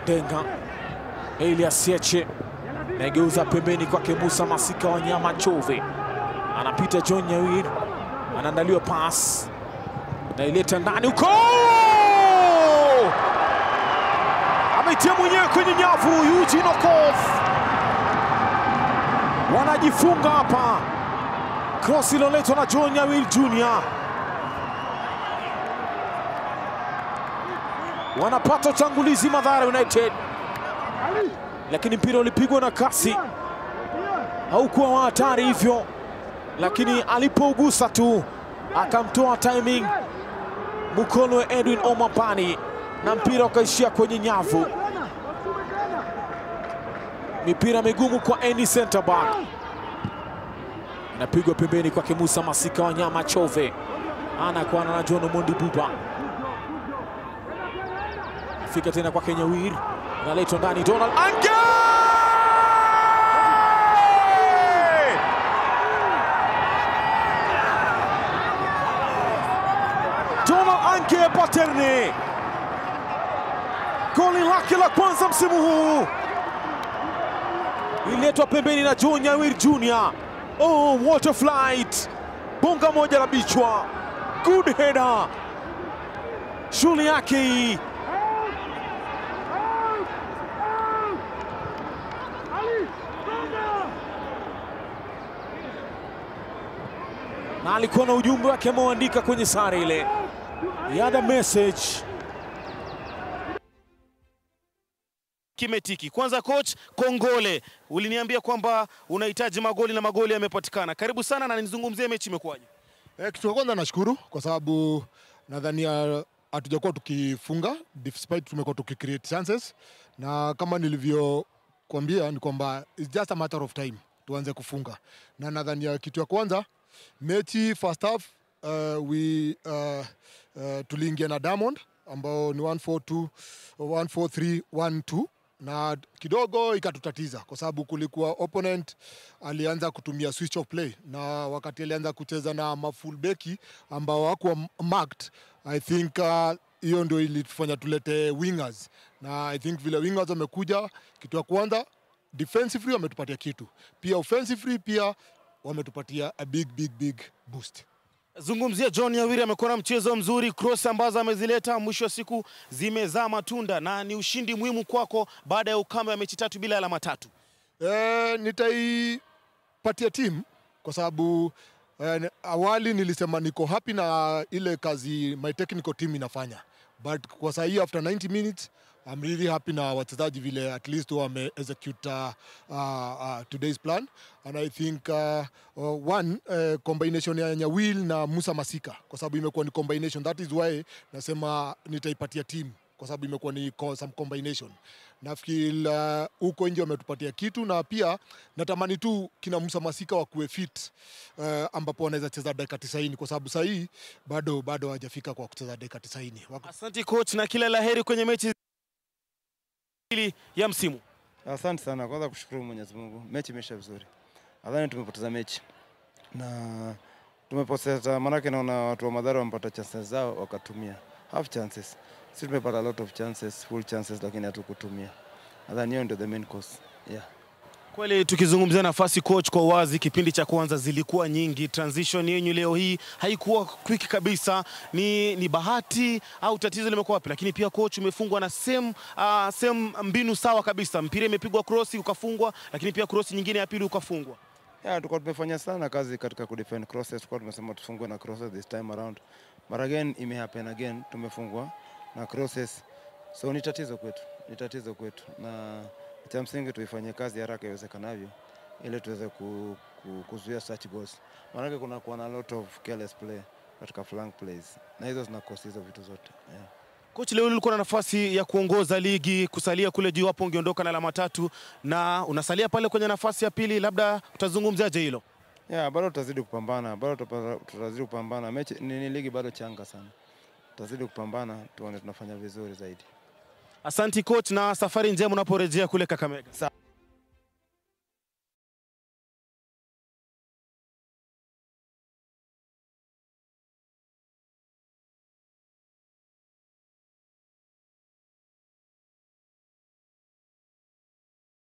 Denga Elias Yeche naigeuza pembeni kwake Musa Masika Wanyama Chove. Anapita John Nyawir, anaandaliwa pass na ileta ndani huko, ametia mwenyewe kwenye nyavu Eugene Okoth. Wanajifunga hapa. Cross iloletwa na John Nyawir Jr. Wanapata utangulizi Mathare United, lakini mpira ulipigwa na kasi, haukuwa wa hatari hivyo, lakini alipougusa tu akamtoa timing mkono Edwin Omapani na mpira ukaishia kwenye nyavu. Mipira migumu kwa any center back. Inapigwa pembeni kwake Musa Masika Wanyama Chove. Ana kwa na John Omondi Buba. Fika tena kwa Nyawir. Analetwa ndani Donald Ange! Donald Ange Paterne. Goli lake la kwanza msimu huu. Iletwa pembeni na John Nyawir Jr. Oh, what a flight. Bonga moja la bichwa. Good header. Shughuli yake hii. Na alikuwa na ujumbe wake ameandika kwenye sare ile. He had a message. Kimetiki. Kwanza coach, kongole. Uliniambia kwamba unahitaji magoli na magoli yamepatikana. Karibu sana na nizungumzie mechi imekuwaje? Kitu kwanza nashukuru kwa sababu nadhani hatujakuwa tukifunga despite tumekuwa tukicreate chances, na kama nilivyokuambia ni kwamba it's just a matter of time tuanze kufunga. Na nadhani kitu ya kwanza mechi first half tuliingia na Diamond ambao ni 1-4-2 1-4-3-1-2, na kidogo ikatutatiza kwa sababu kulikuwa opponent alianza kutumia switch of play, na wakati alianza kucheza na mafullbeki ambao hawakuwa marked, I think hiyo ndio ilitufanya tulete wingers. Na I think vile wingers wamekuja, kitu ya kwanza defensively wametupatia kitu, pia offensively pia wametupatia a big big big boost. Zungumzia John Nyawiri, amekuwa na mchezo mzuri, cross ambazo amezileta mwisho wa siku zimezaa matunda na ni ushindi muhimu kwako baada ya ukame wa mechi 3 bila alama 3. Nitaipatia team kwa sababu awali nilisema niko happy na ile kazi my technical team inafanya, but kwa saa hii after 90 minutes I'm really happy na wachezaji vile at least wame execute today's plan. And I think one combination ya Nyawil na Musa Masika, kwa sababu imekuwa ni combination, that is why nasema nitaipatia team kwa sababu imekuwa ni some combination. Nafikiri huko nje wametupatia kitu, na pia natamani tu kina Musa Masika wakuwe fit ambapo wanaweza cheza dakika 90, kwa sababu sasa hii bado hawajafika kwa kucheza dakika 90. Asante coach na kila laheri kwenye mechi ya msimu. Asante sana. Kwanza kushukuru Mwenyezi Mungu. Mechi imeisha vizuri. Nadhani tumepoteza mechi. Na tumepoteza maana naona watu wa Mathare wamepata chances zao wakatumia. Half chances. Sisi tumepata a lot of chances, full chances, lakini hatukutumia. Nadhani hiyo ndio the main cause. Yeah. Kweli tukizungumzia nafasi coach, kwa wazi kipindi cha kwanza zilikuwa nyingi. Transition yenu leo hii haikuwa quick kabisa. Ni bahati au tatizo limekuwa wapi? Lakini pia coach umefungwa na same mbinu sawa kabisa. Mpira imepigwa cross ukafungwa, lakini pia cross nyingine ya pili ukafungwa. Yeah, tulikuwa tumefanya sana kazi katika kudefend crosses. Tulikuwa tumesema tufungwe na crosses this time around. But again ime happen again, tumefungwa na crosses. So ni tatizo kwetu. Ni tatizo kwetu. Na cha msingi tuifanye kazi haraka iwezekanavyo ili tuweze kuzuia such goals. Maana kuna kuwa na lot of careless play katika flank plays, na hizo zinakosa hizo vitu zote. Yeah. Coach, leo ulikuwa na nafasi ya kuongoza ligi, kusalia kule juu hapo ungeondoka na alama 3 na unasalia pale kwenye nafasi ya pili, labda utazungumziaje hilo? Yeah, bado tutazidi kupambana, bado tutazidi kupambana. Mechi ni ligi bado changa sana. Tutazidi kupambana tuone tunafanya vizuri zaidi. Asante coach na safari njema unaporejea kule Kakamega.